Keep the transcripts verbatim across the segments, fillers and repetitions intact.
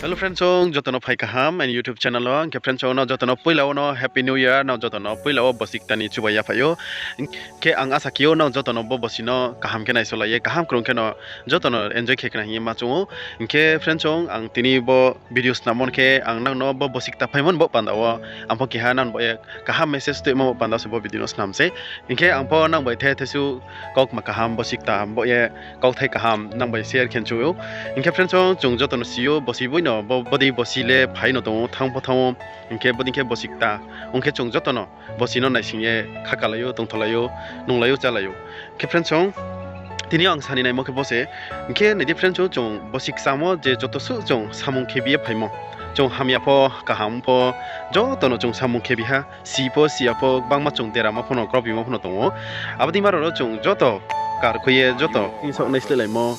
Hello friends song, joto no phai kaham aini YouTube channel wo. Hing khe friends song, nrao joto no poila wo no Happy New Year, nrao joto no poila wo bosi kta ni chubai ya phai ou. Hing khe ang asa khe ou nrao joto no bo bosi no kaham khe naisolai ye, kaham krung khe no joto no enjoy khe khna hing ye ma choung ou. Hing khe friends song, ang tini bo video snammo khe ang nang no bo bosi kta phaimo ni bo panda wo ang pho keha nang bo ye kaham message tuimo bo panda se bo video no snam sei. Hing khe ang pho nang bai the thesu kaukma kaham bosi kta bo ye kauthai kaham nang bai share khe chu ou. Hing khe friends song, chung joto no si ou, bosi boi no bo, bodei bosi le phai no tong ou, thanng pho thanng ou. Hing khe bodei khe bosi kta ong khe chung joto no bosi no naising ye khakalai ou, tongtholai ou, nunglai ou, chálai ou. Khe friends song, tini ang sani naimo khe bo se. Hing khe nai di friends song, chung bosi kchamo je joto suh chung samung khe bi ye phaimo. Chung hamya pho, kaham pho, joto no chung samung khe bi ha. Si pho, si ya pho, gbangma chung deramo pho no, kropimo pho no tong ou. Abo dei ma rao no chung joto kar khui ye, joto saoh naislehlaimo,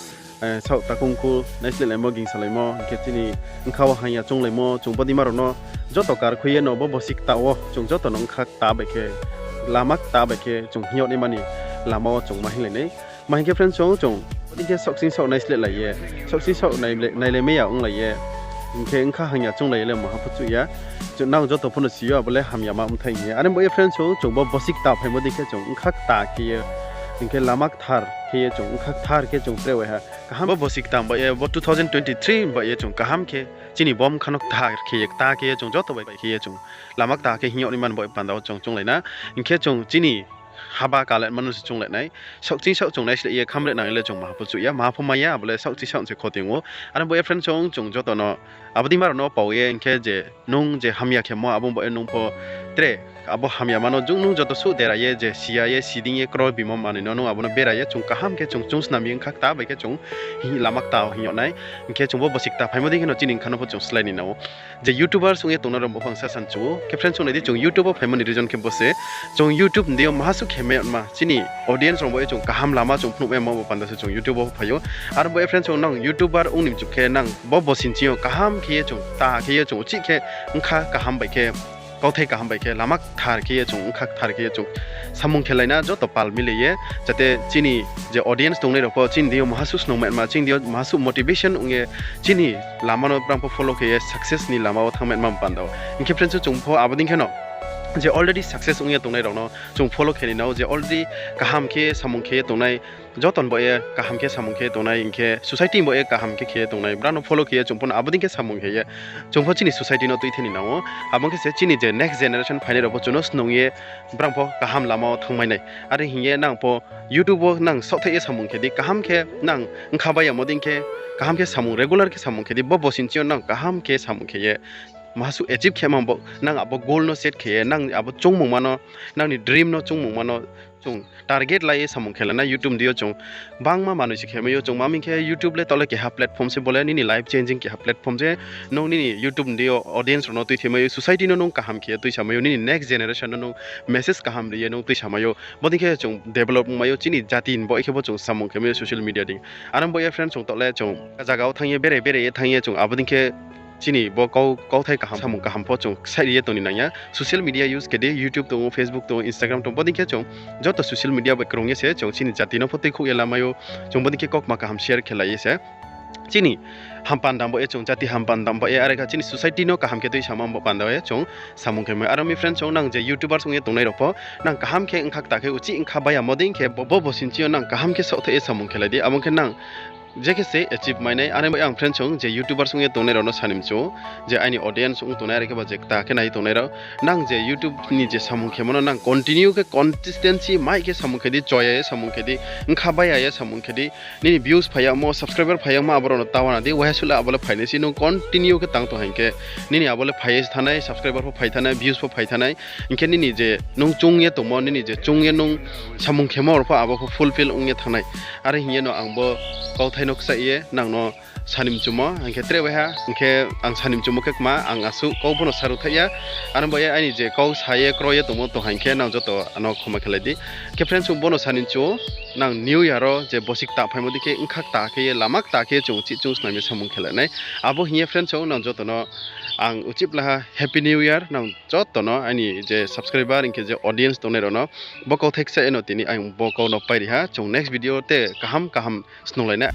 saoh takungku naislehlaimo, gingsalaimo, hing khe chini bkha wo hangya chounglaimo, chung bodei ma rao no joto kar khui ye no bo bosi kta wo chung joto no bkha kta bai khe, lama kta bai khe chung hing yag naima ni lama wo chung ma hinglai nai. Ma hing khe friends song, chung bodei khe saohching saoh naislehlai ye, saohching saoh nailai mai ya onglai ye, hing khe bkha hangya chounglai ye le maha pho chuh ya. Nang joto pho no si ou, abo le hamyama bthai hing ye. Are bo ye friends song, chung bo bosi kta phaimo dei khe chung bkha kta khe ye, hing khe lama kthar khe ye chung bkha kthar khe chung tre waiha kaham bo bosi kta bai ye, bo two thousand twenty three bai ye chung kaham khe chini bo bkha no kthar khe ye, kta khe ye chung joto bai bai khe ye chung lama kta khe hing yag naima ni bo panda wo chung chounglai na. Hing khe chung chini haba kaletma no se chounglai nai. Saohching saoh chung naisleh ye khamre nang le chung maha pho chuh ya, maha pho mai ya, abo le saohching saoh se khoting ou. Are bo ye friends song, chung joto no abo dei ma rao no pao ye, hing khe je nung je hamya khemo abo bo ye nung pho tre abo hamyama no jung nung joto suh dera ye, je si ya ye, si dei ye, kro bimo manoi no nung abo no bera ye, chung kaham khe chung chung snam ye bkha kta bai khe chung lama kta hing yag nai. Hing khe chung bo bosi kta phaimo dei khe no chini bkha no pho chung slái ni nang ou. Je YouTubers ong ye tongnai rao bo phang sasan chu ou. Khe friends song, nai di chung YouTube wo phaimo ni reason khe bo se. Chung YouTube ni deing yo maha suh khe mai yagma, chini audience rao bo ye chung kaham lama chung phnuh mai yagmo bo panda se chung YouTube wo phai ou. Are bo ye friends song, nang YouTuber ong ni mchu khe nang bo bosi ni ching yo kaham khe ye chung, kta khe ye chung uchih khe bkha kaham bai khe, kauthai kaham bai khe, lama kthar khe ye chung, bkha kthar khe ye chung samung khelai na joto pal mile ye, jate chini je audience tongnai rao pho chini deing yo maha suh snung mai yagma, chini deing yo maha suh motivation ong ye chini lama no brang pho follow khe ye success ni lama wo thanng mai yagma panda wo. Hing khe friends song, chung pho abo dei khe no je already success ong ye tongnai rao no chung follow khe ni nang ou, je already kaham khe samung khe ye tongnai, joto ni bo ye kaham khe samung khe tongnai, hing khe society ni bo ye kaham khe khe tongnai, brang no follow khe ye chung pho no abo dei khe samung khe ye chung pho chini society no tuithe ni nang ou. Abo khe se chini je next generation phainai rao pho chung no snung ye brang pho kaham lama wo thanngmai nai. Are hing ye nang pho YouTube wo nang saohthaih ye samung khe di, kaham khe nang bkha bai yamo dei khe, kaham khe samung, regular khe samung khe di, bo bosi ni ching yo nang kaham khe samung khe ye maha suh achieve khe ma bo, nang abo goal no set khe ye, nang abo choungmungma no, nang ni dream no choungmungma no chung target lai ye samung khelai na. YouTube ni deing yo chung bangma manoi se khe mai ou, chung ma hing khe YouTube le taoh le keha platform se, bo le nini life changing keha platform se. Nung nini YouTube ni deing yo audience rao no tuithe mai ou, society no nung kaham khe ye tuisa mai ou, nini next generation no nung message kaham ri ye nung tuisa mai ou. Bodei khe chung develop ong mai ou, chini jati ni bo khe bo chung samung khe mai ou social media dei. Are bo ye friends song, taoh le chung zaga wo thanng ye, berai berai ye thanng ye chung abo dei khe chini bo kau, kauthai kaham, samung kaham pho chung ksaih ri ye tong ni nang ya. Social media use khe di, YouTube tong ou, Facebook tong ou, Instagram tong ou, bodei khe chung joto social media bai krung ye se chung chini jati no pho tuikhouh ye lamai ou. Chung bodei khe kaukma kaham share khelai ye se chini hampanda bo ye, chung jati hampanda bo ye, are kha chini society no kaham khe tuisama bo panda ye chung samung khe mai. Aro mi friends song, nang je YouTubers ong ye tongnai rao pho, nang kaham khe bkha kta khe uchih bkha bai yamo dei khe bo, bo bosi ni ching yo nang kaham khe saohthaih ye samung khelai di, abo khe nang je khe se achieve mai nai. Are bo ye ang friends song, je YouTubers ong ye tongnai rao no sani mchu ou, je aini audience ong tongnai, are khe ba je kta khe nai tongnai rao, nang je YouTube ni je samung khemo no nang continue khe, consistency mai khe samung khe di, choya ye samung khe di, bkha bai ya ye samung khe di. Nini views phai yagmo, subscriber phai yagmo, abo rao no taoh na di, waiha suh le abo le phainai se, nung continue khe tang tong hing khe nini abo le phai ye se thanng nai, subscriber pho phai thanng nai, views pho phai thanng nai. Hing khe nini je nung choung ye tongmo, nini je choung ye nung samung khemo rao pho abo pho fulfill ong ye thanng nai. Are hing ye no ang bo kauthai no kchaih ye nang no sani mchumo, hing khe tre waiha, hing khe ang sani mchumo khe kma, ang asuh kau bo no saruh thaih ya. Are bo ye aini je kau sa ye kro ye tongmo tong hing khe nang joto ano khoma khelai di. Khe friends song, bo no sani mchu ou, nang New Year wo je bosi kta phaimo dei khe bkha kta khe ye, lama kta khe ye chung uchih chung snam ye samung khelai nai. Abo hing ye friends song, nang joto no ang uchih la ha Happy New Year, nang joto no aini je subscriber hing khe je audience tongnai rao no bo kauthai kchaih ye no tini ang bo kau no pai ri ha. Chung next video te kaham kaham snunglai nai.